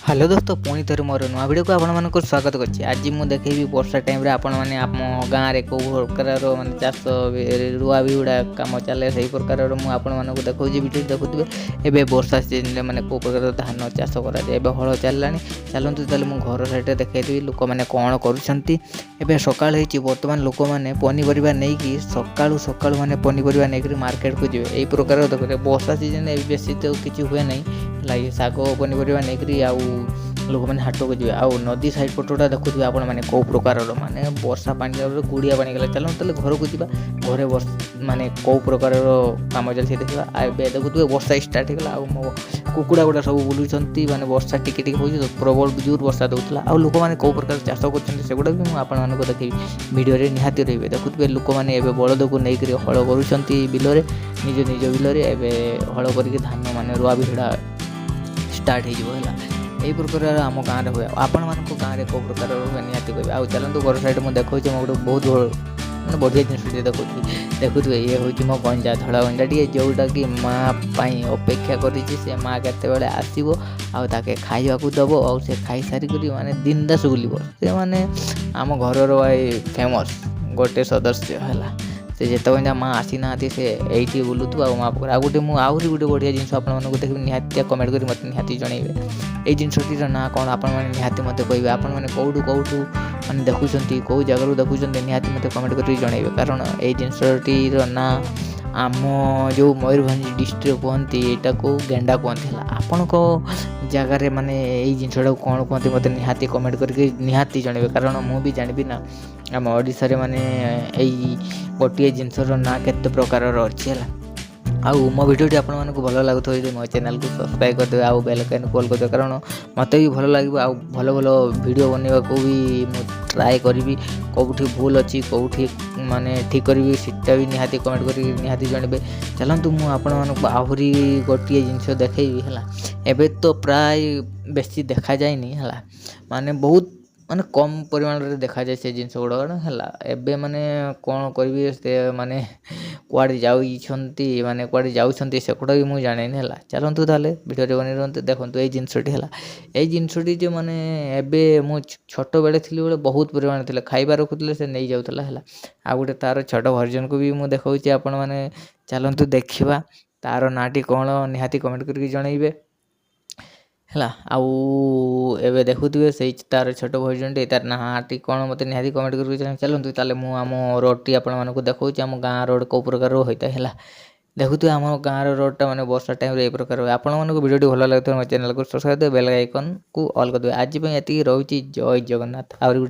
Hello ଦୋସ୍ତ, ପୁଣି ଥରେ ମୋର ନୂଆ ଭିଡ଼ିଓକୁ ଆପଣମାନଙ୍କୁ ସ୍ୱାଗତ କରୁଛି। ଆଜି ମୁଁ ଦେଖେଇବି ବର୍ଷା ଟାଇମ୍ରେ ଆପଣମାନେ ଆମ ଗାଁରେ କେଉଁ ପ୍ରକାରର ମାନେ ଚାଷ, ରୁଆ ବିହୁଡ଼ା କାମ ଚାଲେ, ସେଇ ପ୍ରକାରର ମୁଁ ଆପଣମାନଙ୍କୁ ଦେଖାଉଛି। ଭିଡ଼ିଓ ଦେଖୁଥିବେ, ଏବେ ବର୍ଷା ସିଜନରେ ମାନେ କେଉଁ ପ୍ରକାର ଧାନ ଚାଷ କରାଯାଏ। ଏବେ ହଳ ଚାଲିଲାଣି। ଚାଲନ୍ତୁ ତାହେଲେ, ମୁଁ ଘର ସାଇଡ଼୍ରେ ଦେଖେଇଦେବି ଲୋକମାନେ କ'ଣ କରୁଛନ୍ତି। ଏବେ ସକାଳ ହେଇଛି। ବର୍ତ୍ତମାନ ଲୋକମାନେ ପନିପରିବା ନେଇକି ସକାଳୁ ସକାଳୁ ମାନେ ପନିପରିବା ନେଇକରି ମାର୍କେଟକୁ ଯିବେ। ଏଇ ପ୍ରକାର ଦେଖୁଥିବେ, ବର୍ଷା ସିଜନରେ ବେଶୀ ତ କିଛି ହୁଏ ନାହିଁ, ହେଲା। ଶାଗ ପନିପରିବା ନେଇକରି ଆଉ ଲୋକମାନେ ହାଟକୁ ଯିବେ। ଆଉ ନଦୀ ସାଇଡ଼୍ ପଟଟା ଦେଖୁଥିବେ ଆପଣମାନେ, କେଉଁ ପ୍ରକାରର ମାନେ ବର୍ଷା ପାଣି ଗୁଡ଼ିଆ ପାଣି ଗଲା। ଚାଲନ୍ତୁ ତାହେଲେ ଘରକୁ ଯିବା। ଘରେ ବର୍ଷ ମାନେ କେଉଁ ପ୍ରକାରର କାମ ଚାଲିଛି ଦେଖିବା। ଆଉ ଏବେ ଦେଖୁଥିବେ, ବର୍ଷା ଷ୍ଟାର୍ଟ ହେଇଗଲା ଆଉ ମୋ କୁକୁଡ଼ା ଗୁଡ଼ା ସବୁ ବୁଲୁଛନ୍ତି। ମାନେ ବର୍ଷା ଟିକେ ଟିକେ ହେଉଛି ତ, ପ୍ରବଳ ଜୋର ବର୍ଷା ଦେଉଥିଲା। ଆଉ ଲୋକମାନେ କେଉଁ ପ୍ରକାର ଚାଷ କରୁଛନ୍ତି, ସେଗୁଡ଼ା ବି ମୁଁ ଆପଣମାନଙ୍କୁ ଦେଖେଇବି। ଭିଡ଼ିଓରେ ନିହାତି ରହିବେ। ଦେଖୁଥିବେ, ଲୋକମାନେ ଏବେ ବଳଦକୁ ନେଇକରି ହଳ କରୁଛନ୍ତି ବିଲରେ, ନିଜ ନିଜ ବିଲରେ। ଏବେ ହଳ କରିକି ଧାନ ମାନେ ରୁଆ ବିହୁଡ଼ା ଷ୍ଟାର୍ଟ ହେଇଯିବ, ହେଲା। ଏଇ ପ୍ରକାରର ଆମ ଗାଁରେ ହୁଏ। ଆଉ ଆପଣମାନଙ୍କ ଗାଁରେ କେଉଁ ପ୍ରକାରର ହୁଏ, ନିହାତି କହିବେ। ଆଉ ଚାଲନ୍ତୁ, ଘର ସାଇଡ଼୍ ମୁଁ ଦେଖାଉଛି। ମୁଁ ଗୋଟେ ବହୁତ ମାନେ ବଢ଼ିଆ ଜିନିଷଟିଏ ଦେଖୁଛି। ଦେଖୁଥିବେ, ଇଏ ହେଉଛି ମୋ ଗଞ୍ଜା, ଧଳା ଗଞ୍ଜା ଟିକେ, ଯେଉଁଟାକି ମା' ପାଇଁ ଅପେକ୍ଷା କରିଛି। ସେ ମା' କେତେବେଳେ ଆସିବ ଆଉ ତାକେ ଖାଇବାକୁ ଦେବ, ଆଉ ସେ ଖାଇସାରିକରି ମାନେ ବିନ୍ଦାସ ବୁଲିବ। ସେ ମାନେ ଆମ ଘରର ଭାଇ ଫେମସ୍ ଗୋଟେ ସଦସ୍ୟ, ହେଲା। ସେ ଯେତେବେଳେ ଯାଏଁ ମା' ଆସିନାହାନ୍ତି, ସେ ଏଇଠି ବୁଲୁଥିବ ଆଉ ମା' ପାଖରେ। ଆଉ ଗୋଟେ ମୁଁ ଆହୁରି ଗୋଟେ ବଢ଼ିଆ ଜିନିଷ ଆପଣମାନଙ୍କୁ ଦେଖିବି। ନିହାତି କମେଣ୍ଟ କରି ମୋତେ ନିହାତି ଜଣେଇବେ, ଏଇ ଜିନିଷଟିର ନାଁ କ'ଣ। ଆପଣମାନେ ନିହାତି ମୋତେ କହିବେ, ଆପଣମାନେ କେଉଁଠୁ କେଉଁଠୁ ମାନେ ଦେଖୁଛନ୍ତି, କେଉଁ ଜାଗାରୁ ଦେଖୁଛନ୍ତି, ନିହାତି ମୋତେ କମେଣ୍ଟ କରିକି ଜଣେଇବେ। କାରଣ ଏଇ ଜିନିଷଟିର ନାଁ ଆମ ଯେଉଁ ମୟୂରଭଞ୍ଜ ଡିଷ୍ଟ୍ରିକ୍ଟ କୁହନ୍ତି, ଏଇଟାକୁ ଗେଣ୍ଡା କୁହନ୍ତି, ହେଲା। ଆପଣଙ୍କ ଜାଗାରେ ମାନେ ଏଇ ଜିନିଷଟାକୁ କ'ଣ କୁହନ୍ତି, ମୋତେ ନିହାତି କମେଣ୍ଟ କରିକି ନିହାତି ଜଣେଇବେ। କାରଣ ମୁଁ ବି ଜାଣିବି ନା, ଆମ ଓଡ଼ିଶାରେ ମାନେ ଏଇ ଗୋଟିଏ ଜିନିଷର ନାଁ କେତେ ପ୍ରକାରର ଅଛି, ହେଲା। ଆଉ ମୋ ଭିଡ଼ିଓଟି ଆପଣମାନଙ୍କୁ ଭଲ ଲାଗୁଥିବ ଯଦି, ମୋ ଚ୍ୟାନେଲକୁ ସବସ୍କ୍ରାଇବ୍ କରିଦେବେ ଆଉ ବେଲ୍ ଆଇକନ୍ ଅଲ୍ କରିଦେବେ। କାରଣ ମୋତେ ବି ଭଲ ଲାଗିବ ଆଉ ଭଲ ଭଲ ଭିଡ଼ିଓ ବନେଇବାକୁ ବି ମୁଁ ଟ୍ରାଏ କରିବି। କେଉଁଠି ଭୁଲ ଅଛି, କେଉଁଠି ମାନେ ଠିକ୍ କରିବି, ସେଇଟା ବି ନିହାତି କମେଣ୍ଟ କରିକି ନିହାତି ଜଣେଇବେ। ଚାଲନ୍ତୁ, ମୁଁ ଆପଣମାନଙ୍କୁ ଆହୁରି ଗୋଟିଏ ଜିନିଷ ଦେଖେଇବି, ହେଲା। ଏବେ ତ ପ୍ରାୟ ବେଶୀ ଦେଖାଯାଏନି, ହେଲା। ମାନେ ବହୁତ ମାନେ କମ୍ ପରିମାଣରେ ଦେଖାଯାଏ ସେ ଜିନିଷ ଗୁଡ଼ାକ, ହେଲା। ଏବେ ମାନେ କ'ଣ କରିବି, ସେ ମାନେ କୁଆଡ଼େ ଯାଉଛନ୍ତି, ମାନେ କୁଆଡ଼େ ଯାଉଛନ୍ତି, ସେଗୁଡ଼ା ବି ମୁଁ ଜାଣେନି, ହେଲା। ଚାଲନ୍ତୁ ତାହେଲେ, ଭିଡ଼ିଓରେ ବନେଇ ରୁହନ୍ତୁ। ଦେଖନ୍ତୁ ଏଇ ଜିନିଷଟି, ହେଲା। ଏଇ ଜିନିଷଟି ଯେ ମାନେ ଏବେ ମୁଁ ଛୋଟବେଳେ ଥିଲି ବେଳେ ବହୁତ ପରିମାଣରେ ଥିଲା। ଖାଇବା ରଖୁଥିଲେ, ସେ ନେଇଯାଉଥିଲା, ହେଲା। ଆଉ ଗୋଟେ ତା'ର ଛୋଟ ଭର୍ଜନକୁ ବି ମୁଁ ଦେଖାଉଛି। ଆପଣମାନେ ଚାଲନ୍ତୁ ଦେଖିବା, ତା'ର ନାଁଟି କ'ଣ, ନିହାତି କମେଣ୍ଟ କରିକି ଜଣେଇବେ, ହେଲା। ଆଉ ଏବେ ଦେଖୁଥିବେ ସେଇ ତା'ର ଛୋଟ ଭର୍ଜନଟି, ତାର ନାଁଟି କ'ଣ, ମୋତେ ନିହାତି କମେଣ୍ଟ କରିକି। ଚାଲନ୍ତୁ ତାହେଲେ, ମୁଁ ଆମ ରୋଡ଼ଟି ଆପଣମାନଙ୍କୁ ଦେଖାଉଛି, ଆମ ଗାଁ ରୋଡ଼ କେଉଁ ପ୍ରକାରର ହୋଇଥାଏ, ହେଲା। ଦେଖୁଥିବେ, ଆମ ଗାଁର ରୋଡ଼ଟା ମାନେ ବର୍ଷା ଟାଇମ୍ରେ ଏଇ ପ୍ରକାର ହୁଏ। ଆପଣମାନଙ୍କୁ ଭିଡ଼ିଓଟି ଭଲ ଲାଗୁଥିବ, ମୋ ଚ୍ୟାନେଲକୁ ସବସ୍କ୍ରାଇବ୍ କରିଦେବେ, ବେଲ୍ ଆଇକନ୍କୁ ଅଲ୍ କରିଦେବେ। ଆଜି ପାଇଁ ଏତିକି ରହୁଛି। ଜୟ ଜଗନ୍ନାଥ। ଆହୁରି